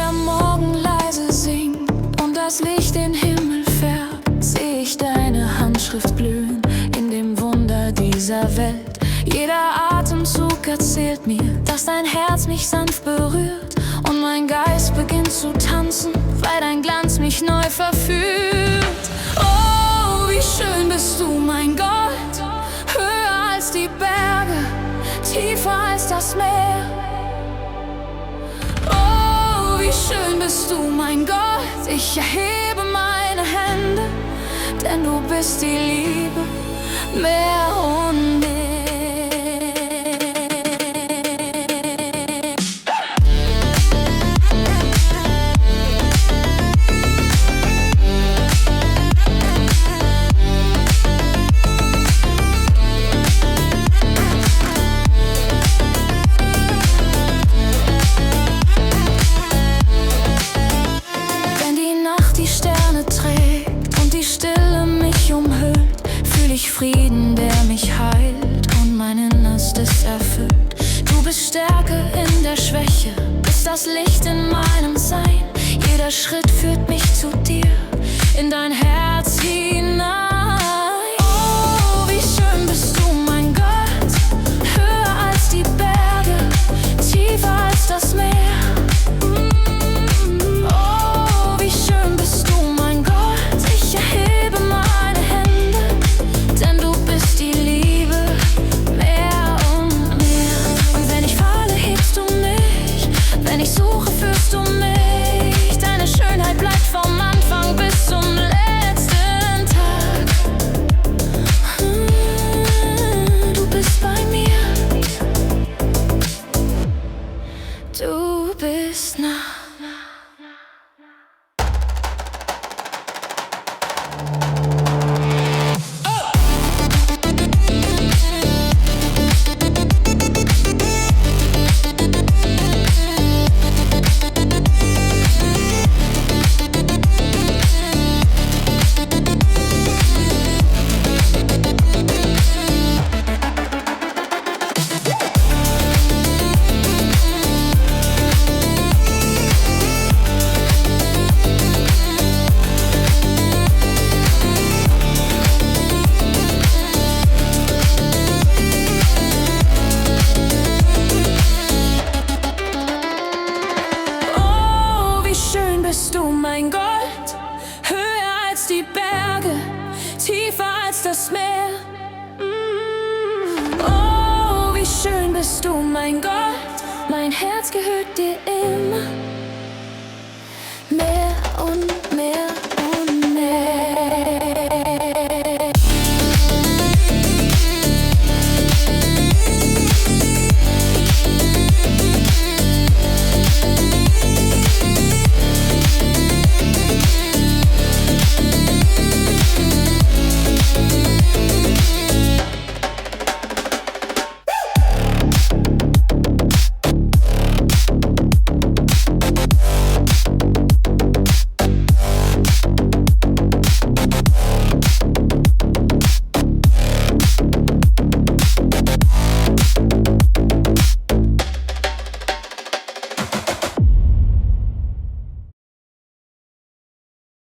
der Morgen leise singt und das Licht den Himmel färbt, seh ich deine Handschrift blühen in dem Wunder dieser Welt. Jeder Atemzug erzählt mir, dass dein Herz mich sanft berührt und mein Geist beginnt zu tanzen, weil dein Glanz mich neu verführt. Oh, wie schön bist du, mein Gott, höher als die Berge, tiefer als das Meer. Oh, wie schön bist du, mein Gott, ich erhebe meine Hände, denn du bist die Liebe, mehr und mehr. Frieden, der mich heilt und mein Innerstes erfüllt. Du bist Stärke in der Schwäche, bist das Licht in meinem Sein. Jeder Schritt führt mich zu dir, in dein Herz hinein. Oh, wie schön bist du, mein Gott, höher als die Berge, tiefer als das Meer. Oh, wie schön bist du, mein Gott, ich erhebe meine Hände, denn du bist die Liebe, mehr und mehr. Und wenn ich falle, hebst du mich, wenn ich suche, führst du mich. Deine Schönheit bleibt vom Anfang bis zum letzten Tag. Du bist bei mir, du bist nah. Bist du, mein Gott, höher als die Berge, tiefer als das Meer. Oh, wie schön bist du, mein Gott, mein Herz gehört dir immer.